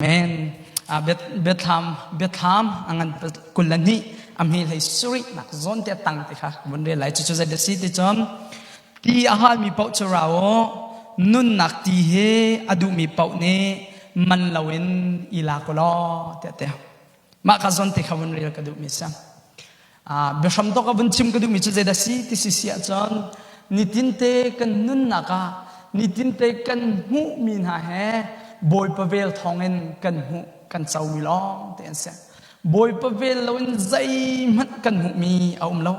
Men biathlam biathlam a ngan 22 a hme hlei sarih nak zawn te tang ti kha vun rel lai cucu zei si ti cun ti a halmi paoh cu ra u nunnak ti he a duhmi paoh nih man loin i la ko law tiah te mah ka zawn te kha vun rel ka duhmi si biahram tawk a vun chim ka duhmi cu zeidah si ti si si ahcun nitinte kan nunnak ah nitinte kan hmuhmi hna he Bawipa vel thawngin kan hmuh kan comi lawng te an si. Bawipa vel loin zeihmanh kan hmuhmi a um lo.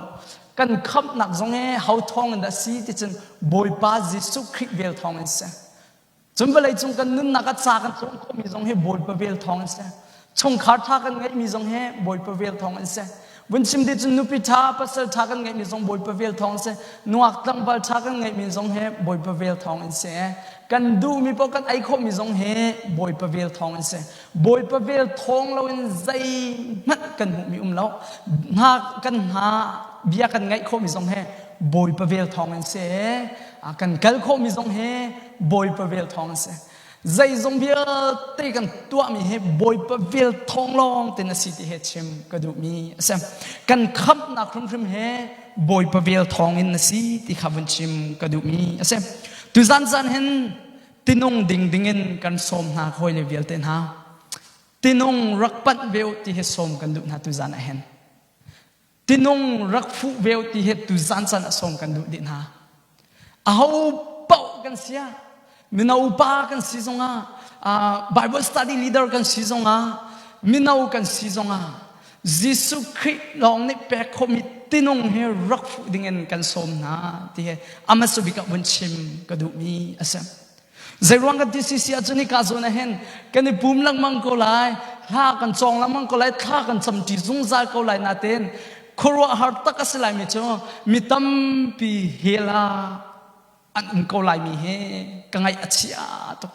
Kan khamhnak zong he ho thawngin dah si ti cun Bawipa Jesuh Khrih vel thawngin si. Cun vawleicung kan nunnak ah ca kan cawn khawhmi zong hi Bawipa vel thawng an si. Chungkhar ṭha kan ngeihmi zong hi Bawipa vel thawng an si. Vun chim dih cun nupi ṭha, pasal ṭha kan ngeihmi zong Bawipa vel thawng an si. Nungak tlangval ṭha kan ngeihmi zong hi Bawipa vel thawng an si. Kan duhmi paoh kan ei khawhmi zong hi Bawipa vel thawng an si. Bawipa vel thawng loin zeihmanh kan hmuhmi um lo. Hna kan hna bia kan ngaih khawhmi zong hi Bawipa vel thawng an si. Kan kal khawhmi zong hi Bawipa vel thawng a si. Zeizong vialte kan tuahmi hi Bawipa vel thawng lawng te na si ti he chim ka duhmi a si. Kan khamhnak hrimhrim he Bawipa vel thawng in na si ti kha vun chim ka duhmi a si. Tuzan zan hin tinung ding dingin kan sawm hna hawi le vialte hna. Tinung rak panh ve ti hi sawm kan duh hna tuzan ah hin. Tinung rak fuh ve ti hi tuzan caan ah sawm kan duh dih hna. Aho paoh kan si ah, mino upa kan si zongah, Bible study leader kan si zongah, mino kan si zongah, Jesuh Khrih lawng nih pek khawhmi tinung hi rak fuh dingin kan sawm hna ti hi a hmasa bik ah vun chim ka duhmi a si. Zeiruang kan ti sisi ahcun hika zawn ah hin kan i pum lengmang ko lai, hla kan cawng lengmang ko lai, thla kan camṭi zungzal ko lai nain khuaruahhar tak a si laimi cu mi tampi hell ah an um ko laimi hi ka ngaih a chia tuk.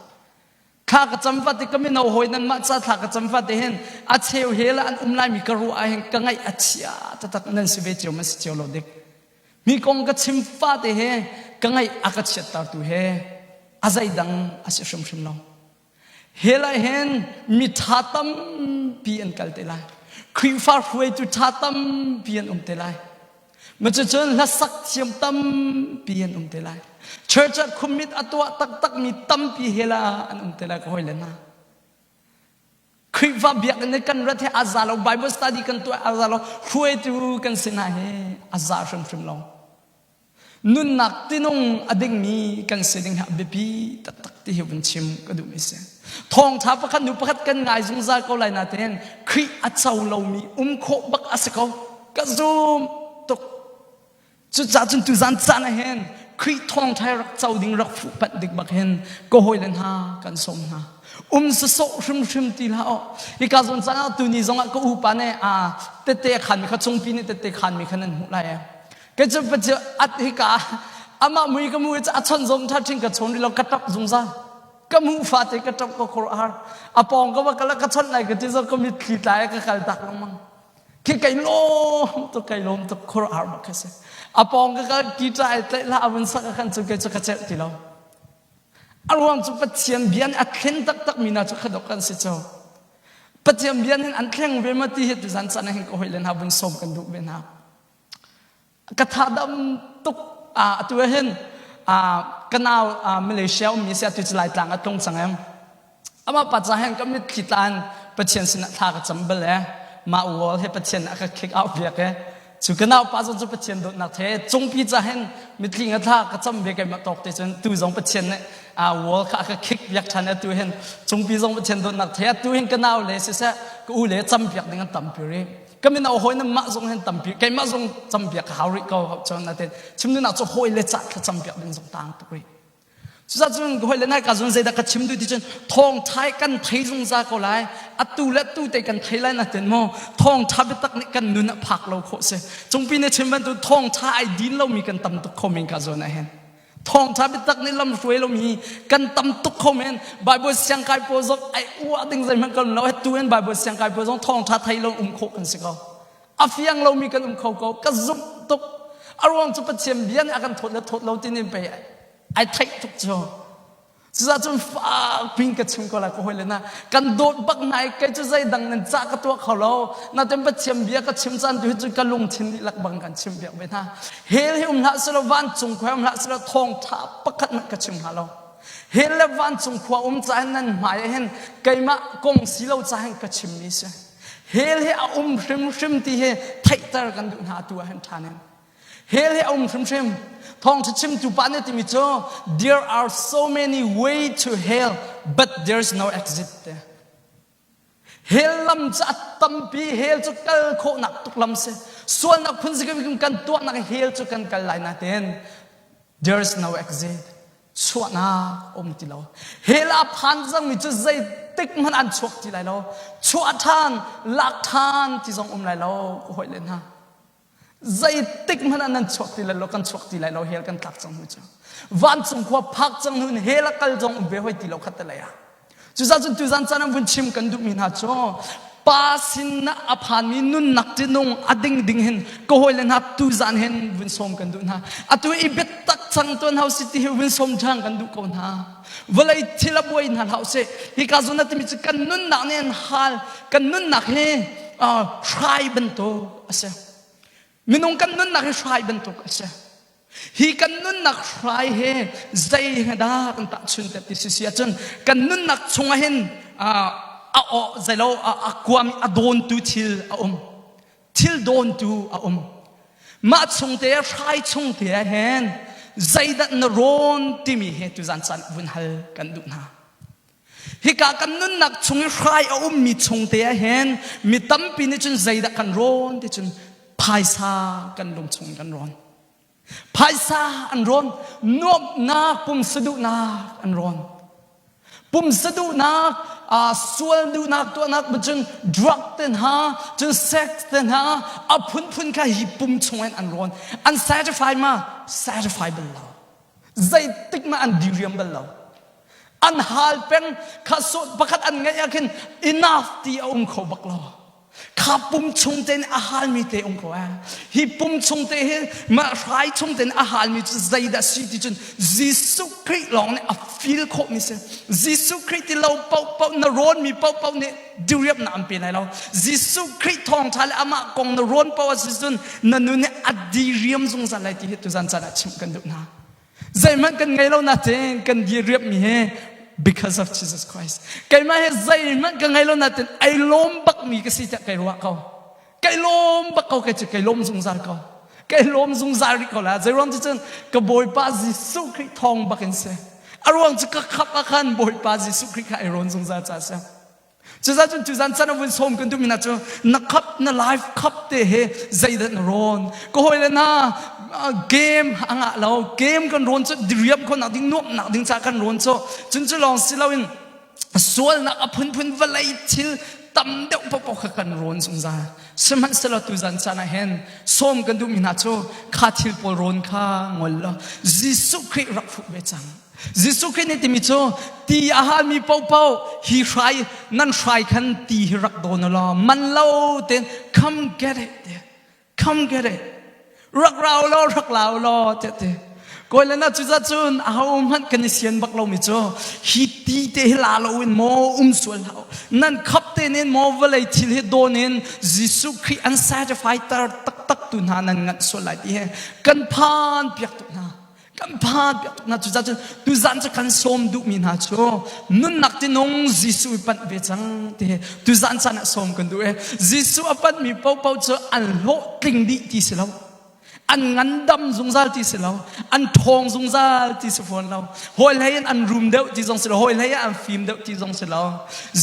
Thla ka cam fate ka mino hawi nanmah ca thla ka cam fate hin a cheu hell ah an um laimi ka ruah ah hin ka ngaih a chia taktak nan si ve cio ma si cio lo dik. Mi kong ka chim fate he ka ngaih a ka chiattertu he a zeidang a si hrimhrim lo. Hell ah hin mi ṭha tampi an kal te lai. Khrihfa hruaitu ṭha tampi an um te lai. Cucun hlasak thiam tampi an um te lai. Church ah commit a tuah taktakmi tampi hell ah an um te lai ka hawile hna. Khrihfa biakinn kan rat hi a za lo Bible study kan tuah a za lo hruaitu kan si hna hi a za hrimhrim lo nunnak tinung a dingmi kan si ding hi a biapi taktak ti hi vun chim ka duhmi si thawngtha pakhat nu pakhat kan ngai zungzal ko lai nain Khrih a co lomi um khawh bak a si ko ka zum tuk Cucaah cun tuzan caan ah hin Khrih thawngṭha rak co ding rak fuh panh dik bak hin ka hawile hna kan sawm hna. Um sasawh hrimhrim ti hlah aw. Hika zawn caan ah tuni zongah ka upa nih a tette a khanmi kha cungpi nih tette khanmi kha nan hmuh lai. Kei cu pacu at hika amah mui ka mu a chon zong ṭha ṭhing ka chawn rih lo ka ṭap zungzal. Ka mu fate ka ṭap ka khor har. A pawng ka va kal ka chawnh lai ka ti zo ka mitthli tlai ka kal tak lengmang. Khi kai lawm tuk kai lawm tuk khur ar bak khi si. A pawng ka kal guitar ai tlaih la avun sak khan cu kei cu ka celh ti lo. A ruang cu Pathian bia nih a thlen taktak mi na cu khadok kan si cu. Pathian bia nih an thleng ve ma ti hi tuzan chan ah hin ka hoi le hna vun sawm kan duh ve hna. Ka tha dam tuk atu ah hin ka nau Malaysia ummi si atu cu Laitlang a tlung cang em. Amah pa ca hin ka mitthli tlan Pathian sinah thla ka cam bal e. Mah wall he Pathian a ka kick out biak e. Cu ka nau pa zong cu Pathian dawtnak the cungpi ca hin mitthli nga thla ka cam ve keimah tawk te cun tu zong Pathian nih a wall kha a ka kick biak ṭhan atu hin cungpi zong Pathian dawtnak the atu hin ka nau le siseh ka u le cam piak ding an tampi rih. Ka mino hawi na mah zong hin tampi keimah zong cam piak ka hau rih ko cun natin chim duhnak cu hawi le cah thlacam piak ding zong tang tuk rih. Cucaah cun hawi le nai ka zun zeidah ka chim duh ti cun thawngṭha kan thei zungzal ko lai atu le tu te kan thei lai natin maw thawngṭha biatak nih kan nun a phak lo khawh si cungpi nih chim bantuk thawngṭha ai din lomi kan tam tuk kho men ka zawn ah hin thawngṭha biatak nih lam hruai lomi kan tam tuk kho men Bible siangkai pawl zong ai uah ding zeihmanh kan lo tu in Bible siangkai pawl zong thawngṭha thei lo um khawh kan si ko a fiang lomi kan um kho ko ka zumh tuk a ruang cu Pathian bia nih a kan thawt le thawt lo ti nih pei ai theih tuk cu. Cucaah cun fak pin ka chim ko lai ka hawile na kan dawt bak hna i kei cu zeidang nan cah ka tuah kho lo. Natin Pathian bia ka chim caan tu hi cu ka lungthin dihlak bang kan chim piak ve hna. Hell hi um hlah selaw vancung khua um hlah selaw thawngtha pakhat hmanh ka chim hnga lo. Hell le vancung khua um ca hin nan hmai ah hin keimah kong si lo ca hin ka chimmi si. Hell hi a um hrimhrim ti hi theihter kan duh hna atu ah hin ṭhan in. Hell hi a um hrimhrim. Thawngṭha chimtu pa nih timi cu there are so many way to hell but there is no exit. Hell lam cu a tampi hell cu kal khawhnak tuk lam si. Sualnak phun si kan tuahnak hell cu kan kal lai nain there is no exit. Chuahnak um ti lo. Hell a phan cangmi cu zeitik hmanh an chuak ti lai lo. Chuah ṭhan, lak ṭhan ti zong um lai lo. Ka hawi le hna. Zeitik hmanh ah nan chuak ti lai lo kan chuak ti lai lo hell kan tlak cang hnu cu vancung khua phak cang hnu in hell a kal zong um ve hoi ti lo khat te lei ah cucaah cun tuzan caan an vun chim kan duhmi hna cu pa sin a phanmi nunnak tinung a ding ding hin ka hawi le hna tuzan hin vun sawm kan duh hna atu i biatak cang tuan hau si ti hi vun sawm ṭhan kan duh ko hna vawlei thil a buai hna hlah usih hika zawn na timi cu kan nunnak nih an hal kan nunnak hi hrai bantuk a si minung kan nunnak hi hrai bantuk a si hi kan nunnak hrai he zei dah kan tahchun te ti si ahcun kan nunnak chungah hin a aw zeilo a kuam a dawntu thil a um thil dawntu a um mah chung te hrai chung te ah hin zeidah na rawn timi he tuzan caan vun hal kan duh hna Hika kan nunnak chung i hrai a ummi chung te ah hin mi tampi nih cun zeidah kan rawn ti cun phaisa kan lung chung kan rawn. Phaisa an rawn, nuamhnak pumsaduhnak an rawn. Pumsaduhnak, sual duhnak tuahnak cun drug te hna, cun sex te hna, a phunphun kha hi pum chung in an rawn. An satisfy ma? Satisfy bal lo. Zeitik mah an diriam bal lo. An hal peng kha pakhat an ngeih ah khin enough ti a um kho bak lo. Kha pum chung tein a halmi te um ko eh. Hi pum chung te hi mah hrai chung tein a halmi cu zeidah si ti cun Jesuh Khrih lawng nih a feel khawhmi si. Jesuh Khrih ti lo paohpaoh na rawnmi paohpaoh nih diriamnak an pe lai lo. Jesuh Khrih thawngṭha le amah kong na rawn paoh ah si cun na nun hi a diriam zungzal lai ti hi tuzan caan ah chimh kan duh hna. Zeihmanh kan ngei lo nain kan diriammi hi because of Jesus Christ. Keimah hi zeihmanh ka ngei lo nain ai lawm bakmi ka si tiah kai ruah ko. Kai lawm bak ko kai cu kai lawm zungzal ko. Kai lawm zungzal rih ko la. Zeiruang cu cun ka Bawipa Jesuh Khrih thawng bak in si. A ruang cu ka khap ah khan Bawipa Jesuh Khrih kha ai rawn zungzal ca si. Cucaah cun tuzan can a vun sawm kan duhmi hna cu na khap na life khap te he zeidah na rawn ka hawile hna game a ngah lo game kan rawn cu diriam khawhnak ding nuamhnak ding caah kan rawn cu cun cu lawng si loin sualnak a phunphun vawlei thil tam deuh paohpaoh kha kan rawn zungzal sihmanhsehlaw tuzan caan ah hin sawm kan duhmi hna cu kha thil pawl rawn kha ngol law Jesuh Khrih rak fuh ve cang Jesuh Khrih nih timi cu ti a halmi paohpaoh hi hrai nan hrai khan ti hi rak dawn law man lo tein come get it come get it rak rau law rak lau law tiah ti kawi le na cuza cun aho hmanh kan i sian bak lomi cu hi ti te hi la lo in maw um sual hlah nan khap te nin maw vawlei thil hi dawn in Jesuh Khrih an satisfy ter taktak tu hna nan nganh sual lai ti hi kan phan piak tuk hna kan phan piak tuk hna cucaah cun tuzan cu kan sawm duhmi hna cu nunnak tinung Jesuh i panh ve cang ti hi tuzan caan ah sawm kan duh e Jesuh a panhmi paohpaoh cu an hlawhtling dih ti si lo an ngandam zungzal ti si lo an ṭhawng zungzal ti si fawn lo hawi hlei in an rum deuh ti zong si lo hawi hlei ah an fim deuh ti zong si lo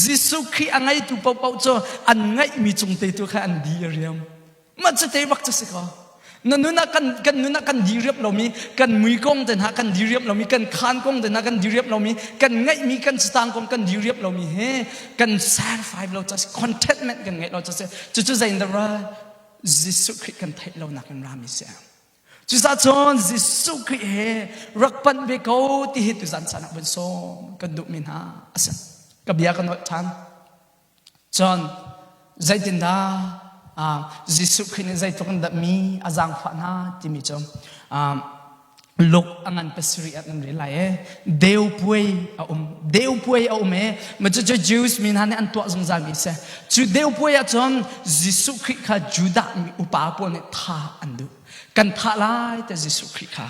Jesuh Khrih a ngeitu paohpaoh cu an ngeihmi cung te tu kha an di a riam Mah cu te bak cu si ko. Na nun ah kan kan nun ah kan diriam lomi kan mui kong te hna kan diriam lomi kan khan kong te hna kan diriam lomi kan ngeihmi kan citang kong kan diriam lomi he kan satisfy lo ca si contentment kan ngeih lo ca si cucu zei in dah ra Jesuh Khrih kan theih lo nak in rami si. Cucaah cun Jesuh Khrih he rak panh ve ko ti hi tuzan caan ah vun sawm kan duhmi hna a si. Ka bia ka nolh ṭhan. Cun zeitindah Jesuh Khrih nih zeitluk in dah mi a zaangfah hna timi cu. Luk a ngan pasarih ah nan rel lai e. Deu puai a um. Deu puai a um e. Ma cu cu Jews mi hna nih an tuah zungzal mi si. Cu deu puai ah cun Jesuh Khrih kha Judah mi upa pawl nih tha an duh. Kan thah lai te Jesuh Khrih kha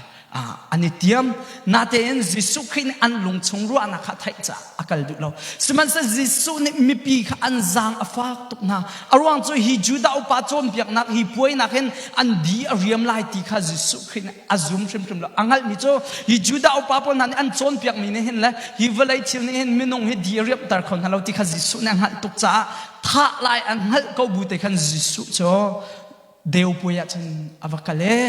an i tiam. Natein Jesuh Khrih nih an lungchung ruahnak kha theih caah a kal duh lo. Sihmanhsehlaw Jesuh nih mipi kha an zaang a fak tuk hna. A ruang cu hi Judah upa cawnpiaknak hi puainak hin an di a riam lai ti kha Jesuh Khrih nih a zum hrimhrim lo. A hngalhmi cu hi Judah upa pawl hna nih an cawnpiakmi nih hin le hi vawlei thil nih hin minung hi di a riamhter kho hna lo ti kha Jesuh nih a hngalh tuk caah thah lai a hngalh ko bu te khan Jesuh cu deu puai ah cun a va kal e.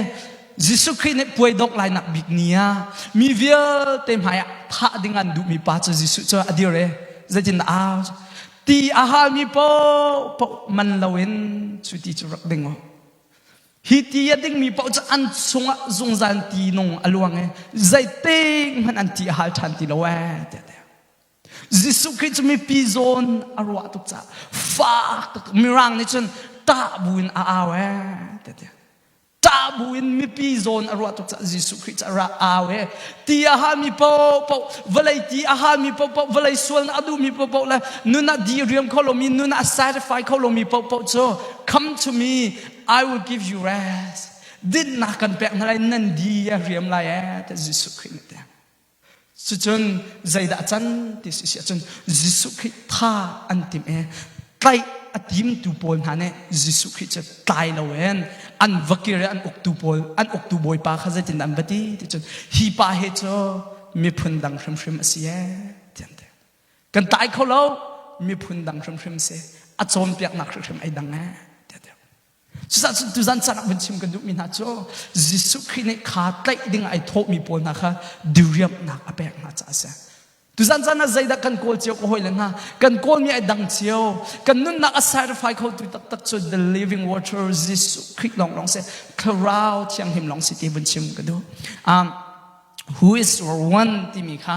Jesuh Khrih nih puai dongh lainak bik ni ah mi vialte hmai ah thah ding an duhmi pa cu Jesuh cu a dir e. Zeitin dah au? Ti a halmi paoh man loin cu ti cu rak ding u. Hi ti a dingmi paoh cu an chungah zungzal ti nung a luang i zeitik hmanh an ti a hal ṭhan ti lo ee tiah ti. Jesuh Khrih cu mipi zawn a ruah tuk caah fak tuk mirang nih cun ṭah buin a au ee tiah ti. Ṭah buin mipi zawn a ruah tuk caah Jesuh Khrih cu a ra au ee. Ti a halmi paohpaoh, vawlei ti a halmi paohpaoh, vawlei sualnak a duhmi paohpaoh le nun ah di riam kho lomi, nun ah satisfy kho lomi paohpaoh cu come to me, I will give you rest. Dinhnak kan pek hna lai, nan di a riam lai ee, tiah Jesuh Khrih nih a ti. Cucun zeidah a can ti si ahcun Jesuh Khrih tha an timh i tlaih a timtu pawl hna nih Jesuh Khrih cu tlai loin an va kir i an uktu pawl an uktu bawipa kha zeitin an va ti ti cun hi pa hi cu miphun dang hrimhrim a si ee ti an ti. Kan tlai kho lo miphun dang hrimhrim si a cawnpiaknak hrimhrim ai dang ee ti a ti. Cucaah cun tuzan caan ah vun chim kan duhmi hna cu Jesuh Khrih nih kha tlaih ding ai thawhmi pawl hna kha diriamhnak a pek hna caah a si. Tuzan caan ah zeidah kan kawl cio ka hawile hna kan kawlmi ai dang cio kan nunnak a sacrifice khotu taktak cu the living water Jesuh Khrih lawnglawng si Thlarau Thianghlim lawng si ti vun chim ka duh. Who is your one timi kha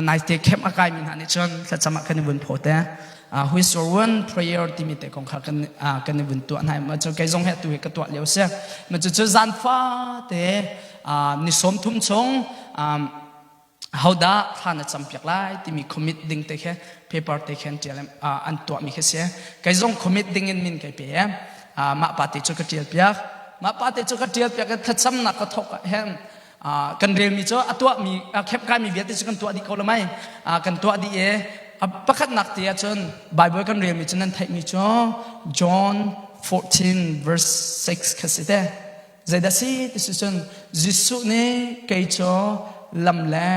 naite camp a kaimi hna nih cun thlacam ah kan i vun phaw te. Who is your one prayer timi te kong kha kan kan i vun tuah hna. Ma cu kei zong he tu hi ka tuah lio si. Ma cu cu zan fa te ni sawm thum chung hodah thla na cam piak lai timi commit ding te khe paper te khen tial an tuah mi kha si. Kei zong commit ding in min kai pe. Mah pa te cu ka tial piak. Mah pa te cu ka tial piak thlacamnak ka thok ah hen kan relmi cu a tuahmi khepkaimi vialte cu kan tuah dih ko lo mei kan tuah dih i pakhatnak te ahcun Bible kan relmi cu nan theihmi cu John 14 verse 6 kha si te zeidah si ti si cun Jesuh nih kei cu lam le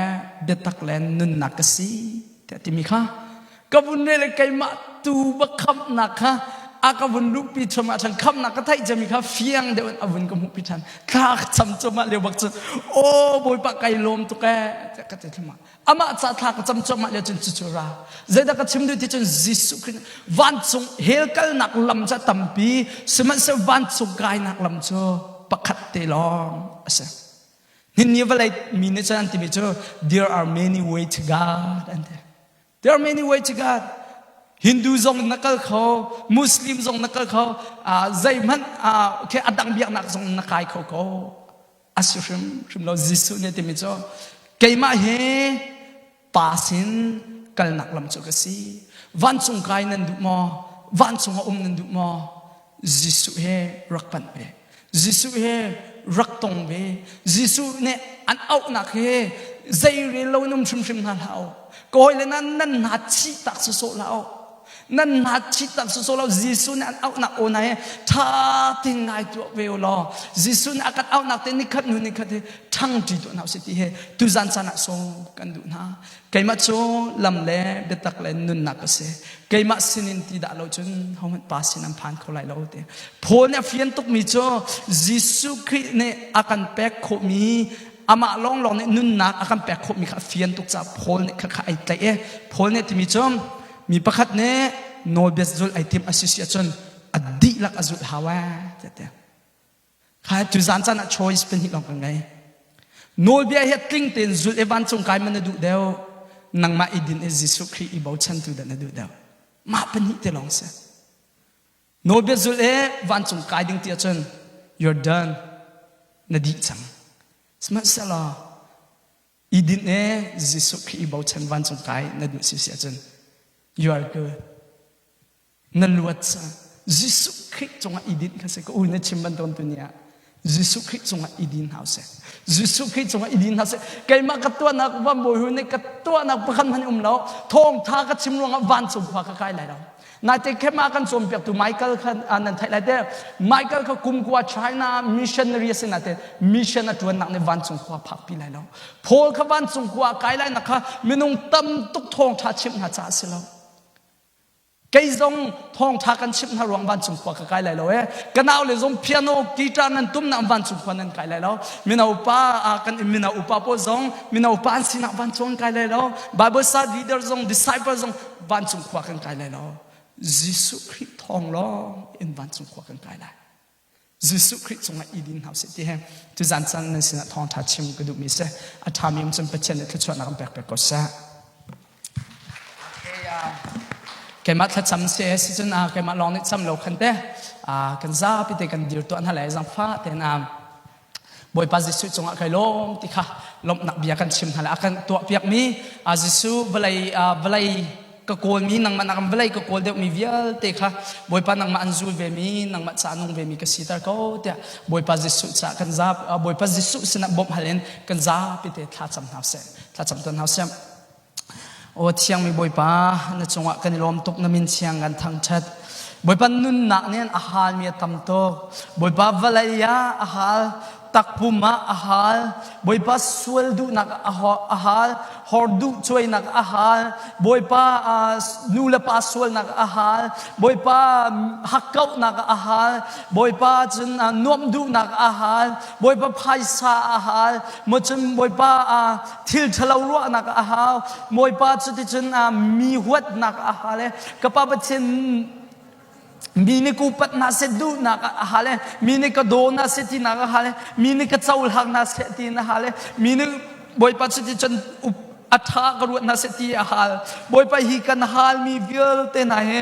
biatak le nunnak ka si tiah timi kha Ka vun rel i keimah tu va khamhnak kha a ka vun luhpi chom ah chan khamhnak ka theih cemi kha fiang deuh in a vun ka hmuhpi ṭhan. Thla ka cam cuahmah lio bak cun aw Bawipa kai lawm tuk ee tiah ka ti thluahmah. Amah ca thla ka cam cuahmah lio cun cucu ra. Zeidah ka chim duh ti cun Jesuh Khrih vancung hell kalnak lam cu a tampi sihmanhsehlaw vancung kainak lam cu pakhat te lawng a si. Ninni vawlei mi nih cun an timi cu there are many way to God an ti. There are many ways to God. Hindu zong na kal kho, Muslim zong na kal kho, zeihmanh okay, a dang biaknak zong na kai kho ko. A si hrim hrim lo Jesuh nih timi cu keimah hi pa sin kalnak lam cu ka si. Vancung kai nan duh maw? Vancung a um nan duh maw? Jesuh he rak panh ve. Jesuh he rak tong ve. Jesuh nih an auhnak he zei rel lo in um hrimhrim hna hlah u. Kawi le nan nan hna chih tak sawsawh hlah u. Nan hna chih tak sawsawh lo. Jesuh nih an auhnak aw hna he ṭha tein ngai tuah ve u law. Jesuh nih a kan auhnak te nikhat hnu nikhat hi ṭhangṭi tuah hna usih ti he tuzan caan ah sawm kan duh hna. Keimah cu lam le biatak le nunnak ka si. Keimah sinin ti dah lo cun hohmanh pa sin an phan kho lai lo ti. Paul nih a fian tukmi cu Jesuh Khrih nih a kan pek khawhmi amah lawnglawng nih nunnak a kan pek khawhmi kha a fian tuk caah Paul nih khakha ai tlaih i Paul nih timi cu mi pakhat nih nawlbia zulh ai timh a si si ahcun a dihlak a zulh hau ee tiah ti. Kha tuzan caan ah choice pahnih lawng kan ngei. Nawlbia hi tling tein zulh i vancung kai man na duh deuh. Nangmah i din i Jesuh Khrih i bochan tu dah na duh deuh. Mah pahnih te lawng si. Nawlbia zulh i vancung kai ding ti ahcun you're done. Na dih cang. Sihmanhsehlaw. I dinh e Jesuh Khrih i bochan vancung kai na duh si si ahcun you are good. Na luat cang. Jesuh Khrih cungah i dinh kha si ka u na chim bantuk tu ni ah Jesuh Khrih cungah i din hna usih. Jesuh Khrih cungah i din hna usih. Keimah ka tuahnak van bawi hu nih ka tuahnak pakhat hmanh um lo. Thawngtha ka chim ruangah vancung khua ka kai lai lo. Naite khema kan cawnpiaktu Michael kha nan theih lai te. Michael kha kumkua China missionary a si nate mission a ṭuannak nih vancung khua phak pi lai lo. Paul kha vancung khua kai lai nak kha minung tam tuk thawngtha chimh hna caah a si lo. Kei zong thawngṭha kan chimh hna ruang vancung khua ka kai lai lo ee. Ka nau le zong piano, guitar nan tum na vancung khua nan kai lai lo. Mino pa kan mino upa pawl zong mino pa an sinak vancung an kai lai lo. Bible study leader zong disciple zong vancung khua kan kai lai lo. Jesuh Khrih thawng lawng in vancung khua kan kai lai. Jesuh Khrih cungah i din hna usih ti he tuzan caan nan sinah thawngṭha chim ka duhmi si. A ṭhami um cun Pathian nih thluachuahnak an pek pek ko seh. Keimah thlacam si si cun keimah lawng nih cam lo khan te kan zapi te kan dir tuah hna lai zangfah tein Bawipa Jesuh cungah kai lawm ti kha lawmhnak bia kan chim hna le a kan tuahpiakmi Jesuh vawlei vawlei ka kawlmi nangmah nak vawlei ka kawl deuhmi vialte kha Bawipa nangmah an zul vemi nangmah ca nung vemi ka siter ko tiah Bawipa Jesuh ca kan zap Bawipa Jesuh sinah bawmh hal in kan zapi te thla cam hna seh thla cam tawn hna seh Aw thiangmi Bawipa, na cungah kan i lawm tuk, na min thiang kan thangṭhat. Bawipa nunnak nih a halmi a tam tuk. Bawipa vawlei ah a hal, takpum ah a hal, Bawipa sual duhnak a hal, hor duh cuainak a hal, Bawipa nu le pa sualnak a hal, Bawipa hakkauhnak a hal, Bawipa cun nuamh duhnak a hal, Bawipa phaisa a hal, maw cun Bawipa thil ṭhalo ruahnak a hau Bawipa cuticun mi huatnak a hal e ka pa Pathian mi nih ku pat hna seh duhnak a hal e mi nih ka daw hna seh tinak a hal e mi nih ka cohlang hna seh ti a hal e mi nih Bawipa cuticun a ṭha ka ruat hna seh ti a hal Bawipa hi kan halmi vialte hna hi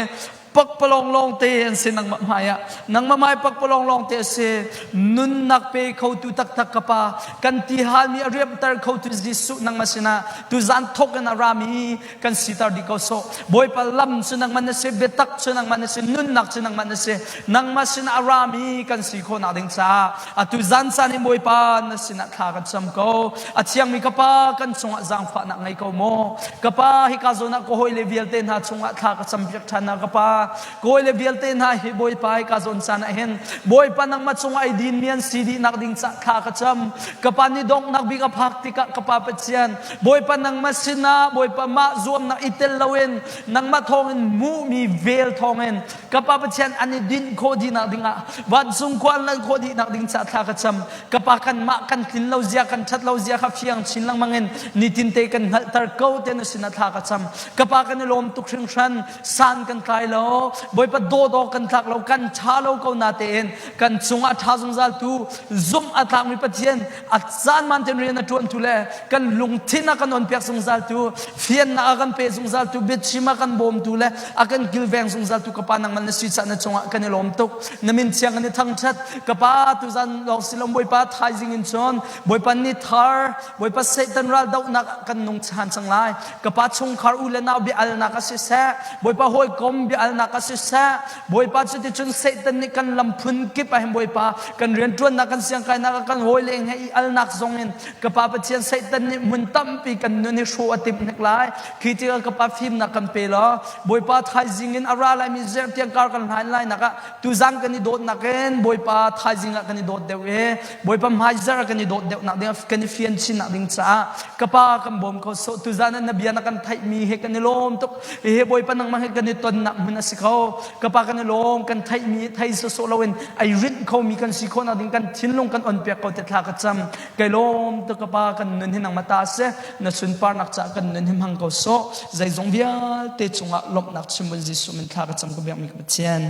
pakpalawng lawngte an si nangmah hmai ah nangmah hmai pakpalawng lawngte a si nunnak pe khotu taktak ka pa kan ti halmi a riamhter khotu Jesuh nangmah sinah tuzan thok in a rami kan siter dih ko sawh Bawipa lam cu nangmah na si biatak cu nangmah na si nunnak cu nangmah na si nangmah sinah a rami kan si khawhnak ding caah atu zan caan in Bawipa na sinah thla kan cam ko a thiangmi ka pa kan cungah zaangfahnak ngei ko maw ka pa hika zawn ah ka hawile vialte hna cungah thla ka campiak ṭhan hna ka pa ka hawile vialte hna hi Bawipa hika zawn caan ah hin Bawipa nangmah cungah ai dinmi an si dihnak ding cah thla ka cam ka pa ni donghnak bik a phak tikah ka pa Pathian Bawipa nangmah sinah Bawipa mah zuamnak i tel loin nangmah thawngin hmuhmi vel thawngin ka pa Pathian an i dinh khawh dihnak dingah vancung khua an lal khawh dihnak ding cah thla ka cam ka pa kanmah kan tlin lo zia kan ṭhat lo zia kha fiang chin lengmang in nitin te kan hngalhter ko te na sinah thla ka cam ka pa kan i lawm tuk hringhran san kan tlai lo bawipa dawdawh kan tlak lo kan ṭha lo ko na tein kan cungah ṭha zungzal tu zumh a tlakmi Pathian a caan man ten rian a ṭuan tu le kan lungthin a kan on piak zungzal tu fiannak a kan pe zungzal tu biachim a kan bawm tu le a kan kilveng zungzal tu ka pa nangman na si cah na cungah kan i lawm tuk na min thiang kan i thangṭhat ka pa tuzan lawng silom bawipa thaizing in cun bawipa ni thar bawipa satan ral dohnak kan nung chan cang lai ka pa chungkhar u le nau bia alnak a si seh bawipa hawikom bia alnak a si seh bawipa cuticun satan nih kan lam phun kip ah hin bawipa kan rianṭuannak kan siangkainak kan hawi le he i alnak zong in ka pa pathian satan nih hmun tampi kan nun hi hrawh a timh hnik lai khi tikah ka pa fimnak kan pe law bawipa thaizing in a ra lai mi zertiang kar kan hlain lai nak ah tuzan kan i dawtnak in Bawipa thaizing ah kan i dawt deuh i Bawipa hmaizar kan i dawt deuh nak ding kan i fian chin nak ding caah ka pa kan bawm ko so tuzan na bia na kan theih mi he kan i lawm tuk he Bawipa nangmah he kan i tonnak hmun a si kho ka pa kan i lawm kan theih mi thei sawsawh loin ai rinh kho mi kan si khawh nak ding kan thinlung kan on piak ko te thla ka cam kai lawm tuk ka pa kan nun hi nangmah ta se na sunparnak caah kan nun hi hmang ko sawh zeizong vialte cungah lawmhnak chim Jesuh min thla ka cam ka biak mi ka Pathian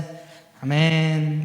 Amen.